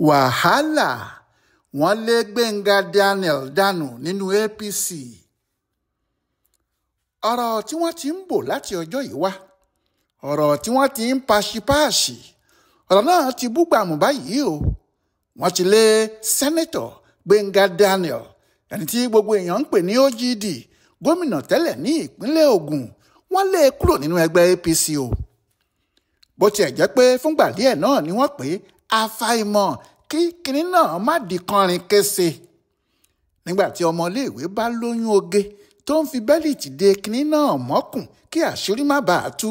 Wàhálà, wọ́n lé Gbẹ́ngà Daniel dànù nínú APC. Ọ̀rọ̀ tí wọ́n ti ń bò láti ọjọ́ yìí wá, ọ̀rọ̀ tí wọ́n ti ń paṣípàṣì, ọ̀rọ̀ náà ti búgbàmù báyìí o. Wọ́n ti lé Sẹ́nẹ́tọ̀ Gbẹ́ngà Daniel, ẹni tí gbogbo èèyàn ń pè ní OGD, gómìnà tẹ́lẹ̀ ní ìpínlẹ̀ Ògùn, wọ́n lé e kúrò nínú ẹgbẹ́ APC o. Bó tiẹ̀ jẹ́ pé fúngbà díẹ̀ náà ni wọ́n pè é, àfàìmọ̀ kí kinní náà má di kọrin kése. Nígbà tí ọmọléèwé bá lóyún oge tó ń fi bẹ́líìtì de kinní náà mọ́kùn kí àṣírí má bàa tú,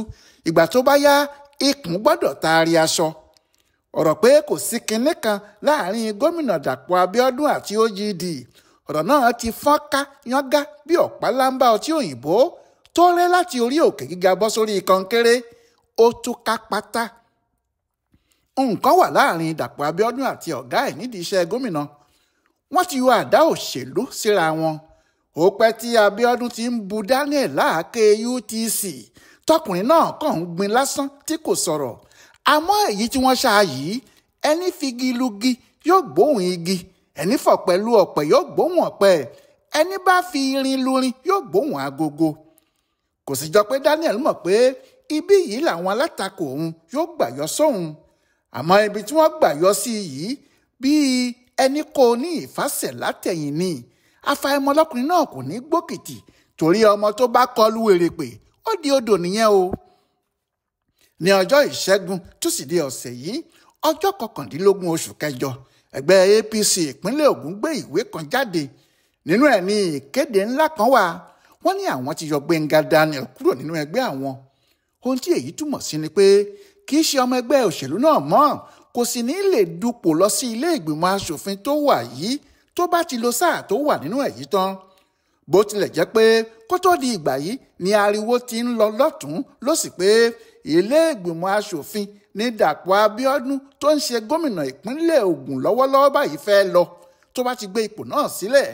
ìgbà tó bá yá ikùn gbọ́dọ̀ taari aṣọ. Ọ̀rọ̀ pé kò sí kinní kan láàrin gómìnà Dàpọ̀ Abíọ́dún àti OGD, ọ̀rọ̀ náà ti fọ́n ká yángá bí ọ̀páláńbá ọtí òyìnbó tó rẹ́ láti orí òkè gíga bọ́ sórí kọnkéré, ó tú ká pátá. Nǹkan wà láàrin Dàpọ̀ Abíọ́dún àti ọ̀gá ẹ̀ nídìí iṣẹ́ gómìnà. Wọ́n ti yọ àdá òṣèlú síra wọn. Ó pẹ́ tí Abíọ́dún ti ń bu Daniel láàké UTC, tọkùnrin náà kàn ń gbin lásán tí kò sọ̀rọ̀. Àmọ́ èyí tí wọ́n ṣá yìí, ẹni figi lugi yóò gbóhùn igi, ẹni fọ̀pẹ lu ọ̀pẹ yóò gbóhùn ọ̀pẹ, ẹni bá fi irin lurin yóò gbóhùn agogo. Kò sì jọ pé Daniel mọ̀ pé ibí yìí làwọn alátakò òun yóò gbà yọ sóhun. Àmọ́ ibi tí wọ́n gbà yọ sí yìí bíi ẹni kò ní ìfàsẹ̀ látẹ̀yìn ni. Àfàìmọ̀ lọkùnrin náà kò ní gbókìtì torí ọmọ tó bá kọlu èrèpè ó di odò nìyẹn o. Ní ọjọ́ ìṣẹ́gun túsídẹ̀ẹ́ ọ̀sẹ̀ yìí, ọjọ́ 19 oṣù kẹjọ, ẹgbẹ́ APC ìpínlẹ̀ Ògùn gbé ìwé kan jáde. Nínú ẹ̀ ní ìkéde ńlá kan wà. Wọ́n ní àwọn ti yọ Gbẹ́ngà Daniel kúrò nínú ẹgbẹ́ àwọn. Ohun tí èyí túmọ̀ sí ni pé kì í ṣe ọmọ ẹgbẹ́ òṣèlú náà mọ́, kò sì ní lè dupò lọ sí ilé ìgbìmọ̀ asòfin tó wà yìí tó bá ti lo sáà tó wà nínú èyí tán. Bó tilẹ̀ jẹ́ pé kó tó di ìgbà yìí ni ariwo ti ń lọ lọ́tùn lósì pé ilé ìgbìmọ̀ asòfin ní Dàpọ̀ Abíọ́dún tó ń ṣe gómìnà ìpínlẹ̀ Ògùn lọ́wọ́lọ́wọ́ báyìí fẹ́ lọ tó bá ti gbé ipò náà sílẹ̀.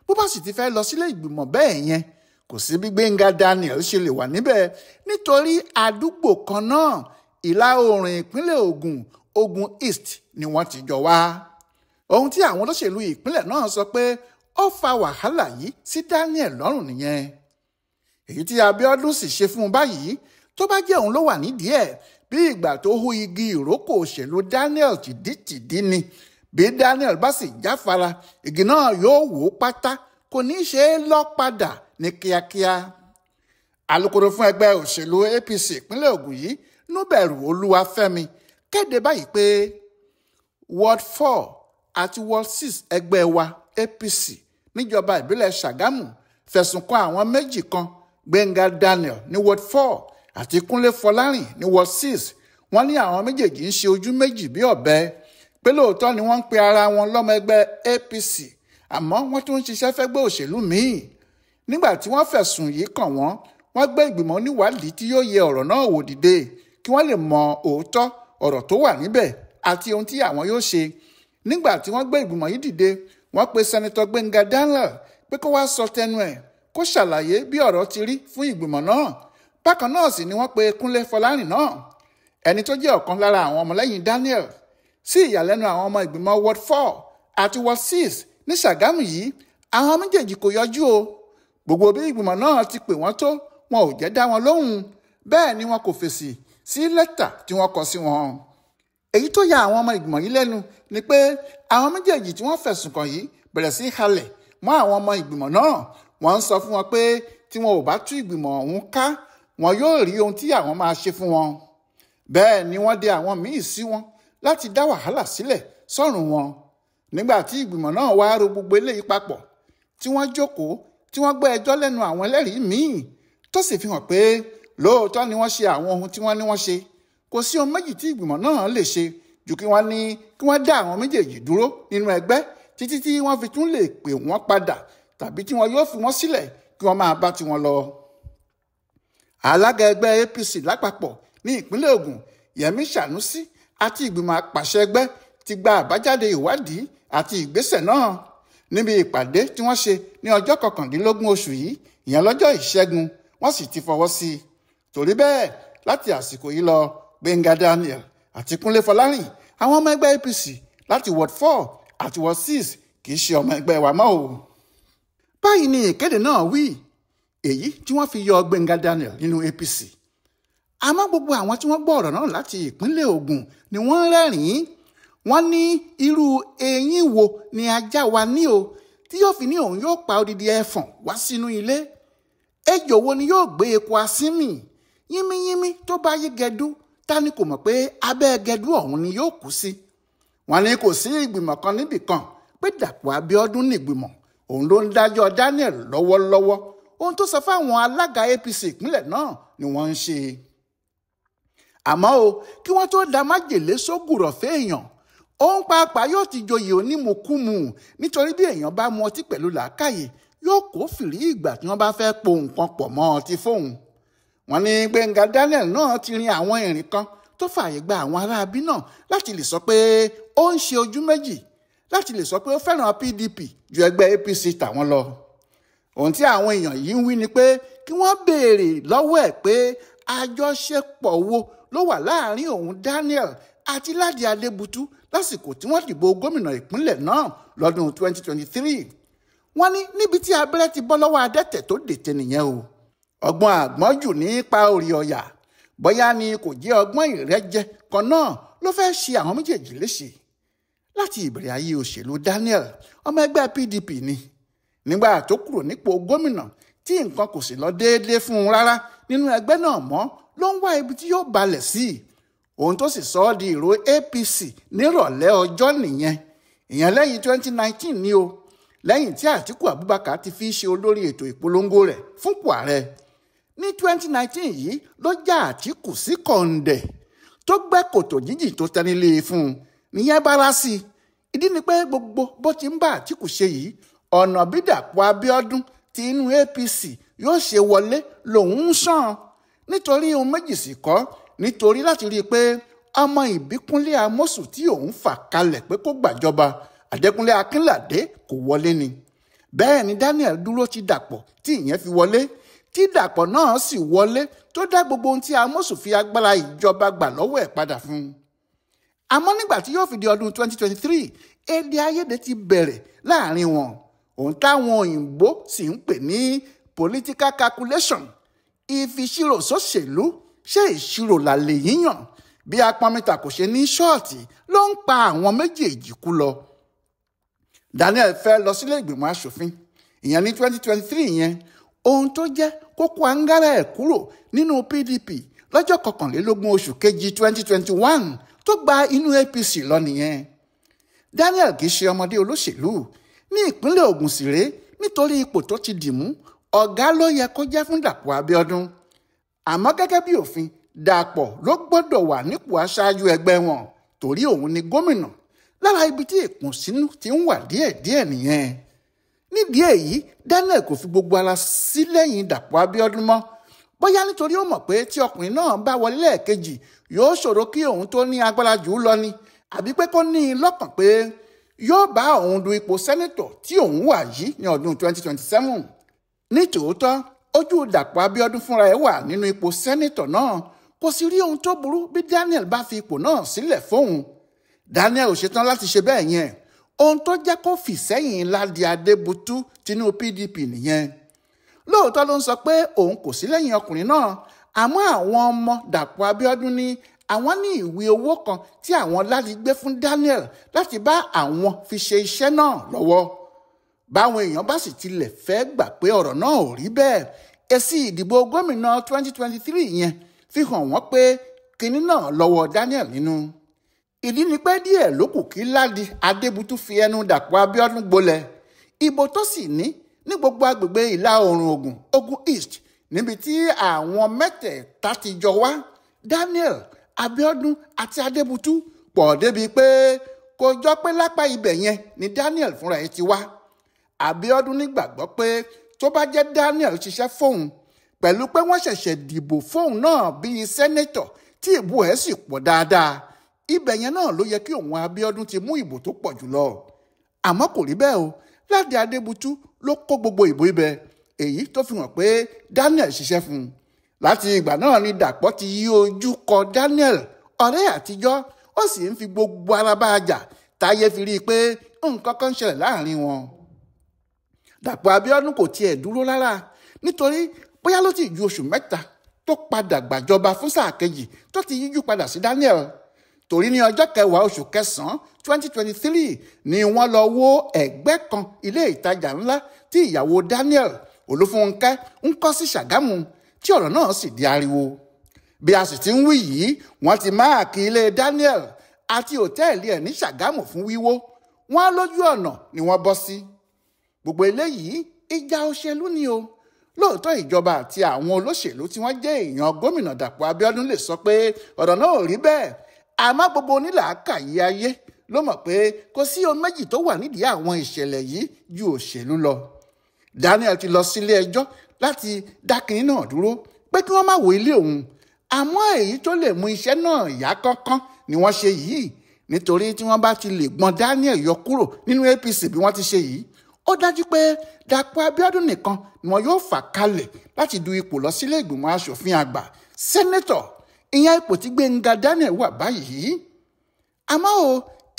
Bó bá sì ti fẹ́ lọ sílé ìgbìmọ̀ bẹ́ẹ̀ yẹn, kò sí bí Gbẹ́ngà Daniel ṣe lè wà níbẹ̀ nítorí àdúgbò kan náà, ìlà oòrùn ìpínlẹ̀ Ògùn, Ògùn East ni wọ́n ti jọ wá. Ohun tí àwọn olóṣèlú ìpínlẹ̀ náà sọ pé ó fa wàhálà yìí sí Daniel lọ́rùn nìyẹn. Èyí tí Abíọ́dún sì ṣe fún un báyìí, tó bá jẹ́ òun ló wà nídìí ẹ̀, bí ìgbà tó hú igi ìrókò òṣèlú Daniel tìdítìdí ni. Bí Daniel bá sì jáfara, igi náà yóò wó pátá, kò ní í ṣe é lọ́ padà ní kíákíá. Alukoro fún ẹgbẹ́ òṣèlú APC ìpínlẹ̀ Ògùn yìí, Núbẹ̀rù Olúwafẹ́mi, kéde báyìí pé Ward 4 àti Ward 6 ẹgbẹ́ wa APC níjọba ìbílẹ̀ Ṣàgámù fẹ̀sùn kàn àwọn méjì kan, Gbẹ́ngà Daniel ní Ward 4 àti Kúnlé Fọlárìn ní Ward 6. Wọ́n ní àwọn méjèèjì ń ṣe ojú méjì bí ọ̀bẹ, pé lóòótọ́ ni wọ́n ń pe ara wọn lọ́mọ ẹgbẹ́ APC, àmọ́ wọ́n tún ń ṣiṣẹ́ fẹ́gbẹ́ òṣèlú míì. Nígbà tí wọ́n fẹ̀sùn yìí kàn wọ́n, wọ́n gbé ìgbìmọ̀ oníwádìí tí yóò yẹ ọ̀rọ̀ náà wò dìde kí wọ́n lè mọ òótọ́ ọ̀rọ̀ tó wà níbẹ̀ àti ohun tí àwọn yóò ṣe. Nígbà tí wọ́n gbé ìgbìmọ̀ yìí dìde, wọ́n pe Sẹ́nitọ́ Gbẹ́ngà Daniel pé kó wá sọ tẹnu ẹ̀, kó ṣàlàyé bí ọ̀rọ̀ ti rí fún ìgbìmọ̀ náà. Bákan náà sì ni wọ́n pe Kúnlé Fọlárìn náà, ẹni tó jẹ́ ọ̀kan lára àwọn ọmọlẹ́yìn Daniel. Sí ìyàlẹ́nu àwọn ọmọ ìgbìmọ̀ Ward 4 àti Ward 6 ní Ṣàgámù yìí, àwọn méjèèjì kò yọjú o. Gbogbo bí ìgbìmọ̀ náà ti pè wọ́n tó, wọn ò jẹ́ dá wọn lóhùn, bẹ́ẹ̀ ni wọn kò fèsì sí lẹ́tà tí wọ́n kọ sí wọn. Èyí tó ya àwọn ọmọ ìgbìmọ̀ yìí lẹ́nu ni pé àwọn méjèèjì tí wọ́n fẹ̀sùn kàn yìí bẹ̀rẹ̀ sí halẹ̀ mọ́ àwọn ọmọ ìgbìmọ̀ náà. Wọ́n ń sọ fún wọn pé tí wọn ò bá tú ìgbìmọ̀ ọ̀hún ká, wọn yóò rí ohun tí àwọn máa ṣe fún wọn. Bẹ́ẹ̀ ni wọ́n dẹ àwọn míì sí wọn láti dá wàhálà sílẹ̀ sọ́rùn wọn. Nígbà tí ìgbìmọ̀ náà wá ro gbogbo eléyìí papọ̀, tí wọ́n jókòó, tí wọ́n gbọ́ ẹjọ́ lẹ́nu àwọn ẹlẹ́rìí míì, tó sì fi hàn pé lóòótọ́ ni wọ́n ṣe àwọn ohun tí wọ́n ní wọ́n ṣe. Kò sí ohun méjì tí ìgbìmọ̀ náà lè ṣe ju kí wọ́n ní kí wọ́n dá àwọn méjèèjì dúró nínú ẹgbẹ́ títí tí wọ́n fi tún lè pè wọ́n padà tàbí tí wọ́n yóò fi wọ́n sílẹ̀ kí wọ́n máa bá tiwọn lọ. Alága ẹgbẹ́ APC lápapọ̀ ní ìpínlẹ̀ Ògùn, Yẹmí Sànúsí, àti ìgbìmọ̀ àpàṣẹ ẹgbẹ́ ti gba àbájáde ìwádìí àti ìgbésẹ̀ náà níbi ìpàdé tí wọ́n ṣe ní ọjọ́ 19 oṣù yìí, ìyẹn lọ́jọ́ ìṣẹ́gun, wọ́n sì ti fọwọ́ sí i. Torí bẹ́ẹ̀, láti àsìkò yìí lọ, Gbẹ́ngà Daniel àti Kúnlé Fọlárìn, àwọn ọmọ ẹgbẹ́ APC láti Ward 4 àti Ward 6 kì í ṣe ọmọ ẹgbẹ́ wa mọ́ o. Báyìí ni ìkéde náà wí, èyí tí wọ́n fi yọ Gbẹ́ngà Daniel nínú APC. Àmọ́ gbogbo àwọn tí wọ́n gbọ́ ọ̀rọ̀ náà láti ìpínlẹ̀ Ògùn ni wọ́n ń rẹ́rìn-ín. Wọ́n ní irú eyín wo ni ajá wa ní o tí yóò fi ní òun yóò pa odidi ẹfọ̀n wá sínú ilé? Ejò wo ni yóò gbé eku asínmì? Yínmíyínmí tó bá yí gẹdú, ta ni kò mọ̀ pé abẹ́ gẹdú ọ̀hún ni yóò kú sí? Wọ́n ní kò sí ìgbìmọ̀ kan níbì kan pé Dàpọ̀ Abíọ́dún nìgbìmọ̀, òun ló ń dájọ́ Daniel lọ́wọ́lọ́wọ́. Ohun tó sọ fáwọn alága APC ìpínlẹ̀ náà ni wọ́n ń ṣe. Àmọ́ o, kí wọ́n tó da májèlé sógùrọ̀ fẹ́ẹ̀yàn, òun pàápàá yóò ti joyè onímùkúmu, nítorí bí èèyàn bá mu ọtí pẹ̀lú làákàyè yóò kó fìrí ìgbà tí wọ́n bá fẹ́ po nǹkan pọ̀ mọ́ ọtí fóun. Wọ́n ní Gbẹ́ngà Daniel náà ti rin àwọn ìrìn kan tó fààyè gba àwọn aráabí náà láti lè sọ pé ó ń ṣe ojú méjì, láti lè sọ pé ó fẹ́ràn PDP ju ẹgbẹ́ APC tàwọn lọ. Ohun tí àwọn èèyàn yìí ń wí ni pé kí wọ́n béèrè lọ́wọ́ ẹ̀ pé àjọṣepọ̀ wo ló wà láàrin òun Daniel àti Ládi Adébútú lásìkò tí wọ́n dìbò gómìnà ìpínlẹ̀ náà lọ́dún 2023. Wọ́n ní níbi tí abẹ́rẹ́ ti bọ́ lọ́wọ́ adẹ́tẹ̀ tó dètè nìyẹn o. Ọgbọ́n àgbọ́njù nípa orí ọ̀yà, bóyá ni kò jẹ́ ọgbọ́n ìrẹ́jẹ kan náà ló fẹ́ ṣe àwọn méjèèjì léṣe. Láti ìbẹ̀rẹ̀ ayé òṣèlú Daniel, ọmọ ẹgbẹ́ PDP ni. Nígbà tó kúrò nípò gómìnà tí nǹkan kò sì lọ déédéé fún un rárá nínú ẹgbẹ́ náà mọ́, ló ń wá ibi tí yóò balẹ̀ sí. Ohun tó sì sọ ọ́ di ìró APC nírọ̀lẹ́ ọjọ́ nìyẹn. Ìyẹn lẹ́yìn 2019 ni o, lẹ́yìn tí Àtíkù Abubakar ti fi ṣe olórí ètò ìpolongo rẹ̀ fúnpò ààrẹ. Ní 2019 yìí ló já Àtíkù sí kọ̀ǹdẹ̀ tó gbẹ́ kòtò jíjìn tó tẹnilé fún un. Nìyẹn bára sí i. Ìdí ni pé gbogbo bó ti ń bá Àtíkù ṣe yìí, ọ̀nà bí Dàpọ̀ Abíọ́dún ti inú APC yóò ṣe wọlé lòun ń sàn. Nítorí ohun méjì sì kọ́, nítorí láti rí i pé ọmọ Ìbíkúnlé Amósù tí òun fà kalẹ̀ pé kó gbàjọba Adékúnlé Akínládé kò wọlé ni. Bẹ́ẹ̀ ni Daniel dúró ti Dàpọ̀ tí ìyẹn fi wọlé, tí Dàpọ̀ náà sì wọlé tó dá gbogbo ohun tí Amósù fi agbára ìjọba gbà lọ́wọ́ ẹ̀ padà fún un. Àmọ́ nígbà tí yóò fi di ọdún 2023, èdè àìyedè ti bẹ̀rẹ̀ láàrin wọn. Ohun táwọn òyìnbó sì ń pè ní political calculation, ìfiṣirò sóṣèlú, ṣé ìṣirò làlè yíyàn? Bí apọnmita kò ṣe ní ṣọ́ọ̀tì ló ń pa àwọn méjèèjì kú lọ. Daniel fẹ́ lọ sílé ìgbìmọ̀ aṣòfin, ìyẹn ní 2023 yẹn. Ohun tó jẹ́ kókó angara ẹ̀ kúrò nínú PDP lọ́jọ́ 21 oṣù kejì 2021 tó gba inú APC lọ nìyẹn. Daniel kì í ṣe ọmọdé olóṣèlú ní ìpínlẹ̀ Ògùn sì rèé, nítorí ipò tó ti dì mú, ọ̀gá ló yẹ kó jẹ́ fún Dàpọ̀ Abíọ́dún. Àmọ́ gẹ́gẹ́ bí òfin, Dàpọ̀ ló gbọ́dọ̀ wà nípò aṣáájú ẹgbẹ́ wọn torí òun ni gómìnà. Lára ibi tí ìkùnsínú ti ń wà díẹ̀díẹ̀ nìyẹn. Nídìí èyí, Daniel kò fi gbogbo ara sí lẹ́yìn Dàpọ̀ Abíọ́dún mọ́. Bóyá nítorí ó mọ̀ pé tí ọkùnrin náà bá wọlé lẹ́ẹ̀kejì yóò ṣòro kí òun tó ní agbára jù ú lọ ni, àbí pé kó ní i lọ́kàn pé yóò bá òun du ipò sẹ́nẹ́tọ̀ tí òun wà yìí ní ọdún 2027. Ní tòótọ́, ojú Dàpọ̀ Abíọ́dún fúnra ẹ̀ wà nínú ipò sẹ́nẹ́tọ̀ náà, kò sì rí ohun tó burú bí Daniel bá fi ipò náà sílẹ̀ fóun. Daniel ò ṣetán láti ṣe bẹ́ẹ̀ yẹn. Ohun tó jẹ́ kó fì sẹ́yìn Ládi Adébútú tinú PDP nìyẹn. Lóòótọ́ ló ń sọ pé òun kò sí lẹ́yìn ọkùnrin náà, àmọ́ àwọn ọmọ Dàpọ̀ Abíọ́dún ní àwọn ní ìwé owó kan tí àwọn Ládi gbé fún Daniel láti bá àwọn fi ṣe iṣẹ́ náà lọ́wọ́. Báwọn èèyàn bá sì tilẹ̀ fẹ́ gbà pé ọ̀rọ̀ náà ò rí bẹ́ẹ̀, èsì ìdìbò gómìnà 2023 yẹn fi hàn wọ́n pé kinní náà lọ́wọ́ Daniel nínú. Ìdí ni pé díẹ̀ ló kù kí Ládi Adébútú fi ẹnu Dàpọ̀ Abíọ́dún gbolẹ̀. Ìbò tó sì ní ní gbogbo agbègbè ìlà oòrùn Ògùn, Ògùn East, níbi tí àwọn mẹ́tẹ̀ẹ̀ta ti jọ wá, Daniel, Abíọ́dún àti Adébútú pọ̀ débi pé kò jọ pé lápá ibẹ̀ yẹn ni Daniel fúnra ẹ̀ ti wá. Abíọ́dún nígbàgbọ́ pé tó bá jẹ́ Daniel ṣiṣẹ́ fóun pẹ̀lú pé wọ́n ṣẹ̀ṣẹ̀ dìbò fóun náà bíi sẹ́nẹ́tọ̀ tí ìbò ẹ̀ sì pọ̀ dáadáa, ibẹ̀ yẹn náà ló yẹ kí òun Abíọ́dún ti mú ìbò tó pọ̀ jùlọ. Àmọ́ kò rí bẹ́ẹ̀ o, Ládi Adébútú ló kó gbogbo ìbò ibẹ̀, èyí tó fi hàn pé Daniel ṣiṣẹ́ fún un. Láti ìgbà náà ni Dàpọ̀ ti yí ojú kọ Daniel, ọ̀rẹ́ àtijọ́, ó sì ń fi gbogbo ara bá a jà Táyé fi rí i pé nǹkan kan ń ṣẹlẹ̀ láàrin wọn. Dàpọ̀ Abíọ́dún kò tiẹ̀ dúró rárá, nítorí bóyá ló ti ju oṣù 3 tó padà gbàjọba fún sáà kejì tó ti yíjú padà sí Daniel. Torí ní ọjọ́ kẹwàá oṣù kẹsàn-án 2023 ni wọ́n lọ wó ẹ̀gbẹ́ kan ilé ìtajà ńlá tí ìyàwó Daniel Olúfúnkẹ́ ń kọ́ sí Ṣàgámù, tí ọ̀rọ̀ náà sì di ariwo. Bí a sì ti ń wí yìí, wọ́n ti máàkì ilé Daniel àti òtẹ́ẹ̀lì ẹ̀ ní Ṣàgámù fún wíwó. Wọ́n lójú ọ̀nà ni wọ́n bọ́ sí. Gbogbo eléyìí ìjà òṣèlú ni o. Lóòótọ́ ìjọba àti àwọn olóṣèlú tí wọ́n jẹ́ èèyàn gómìnà Dàpọ̀ Abíọ́dún lè sọ pé ọ̀rọ̀ náà ò rí bẹ́ẹ̀, àmọ́ gbogbo onílàákàyè ayé ló mọ̀ pé kò sí ohun méjì tó wà nídìí àwọn ìṣẹ̀lẹ̀ yìí ju òṣèlú lọ. Daniel ti lọ sílé ẹjọ́ láti dá kinní náà dúró pé kí wọ́n má wo ilé òun, àmọ́ èyí tó lè mú iṣẹ́ náà yá kánkán ni wọ́n ṣe yìí, nítorí tí wọ́n bá ti lè gbọ́n Daniel yọ kúrò nínú APC bí wọ́n ti ṣe yìí, ó dájú pé Dàpọ̀ Abíọ́dún nìkan ni wọn yóò fà kalẹ̀ láti du ipò lọ sílé ìgbìmọ̀ asòfin àgbà sẹ́nẹ́tọ̀, ìyẹn ipò tí Gbẹ́ngà Daniel wà báyìí. Àmọ́ o,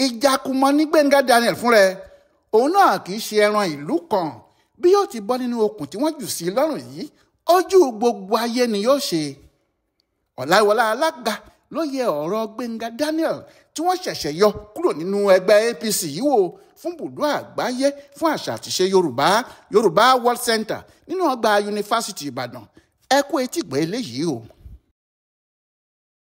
ìjàkùmọ̀ ní Gbẹ́ngà Daniel fúnra ẹ̀, òun náà kì í ṣe ẹran ìlú kan. Bí yóò ti bọ́ nínú okùn tí wọ́n jù sí lọ́rùn yìí, ojú gbogbo ayé ni yóò ṣe. Ọláìwọlá Alága ló yẹ ọ̀rọ̀ Gbẹ́ngà Daniel tí wọ́n ṣẹ̀ṣẹ̀ yọ kúrò nínú ẹgbẹ́ APC yìí wò fún bùdó àgbáyé fún àṣà àtìṣe Yorùbá, Yorùbá World Center nínú ọgbà Yunifásítì Ìbàdàn. Ẹ kú etígbọ̀ eléyìí o.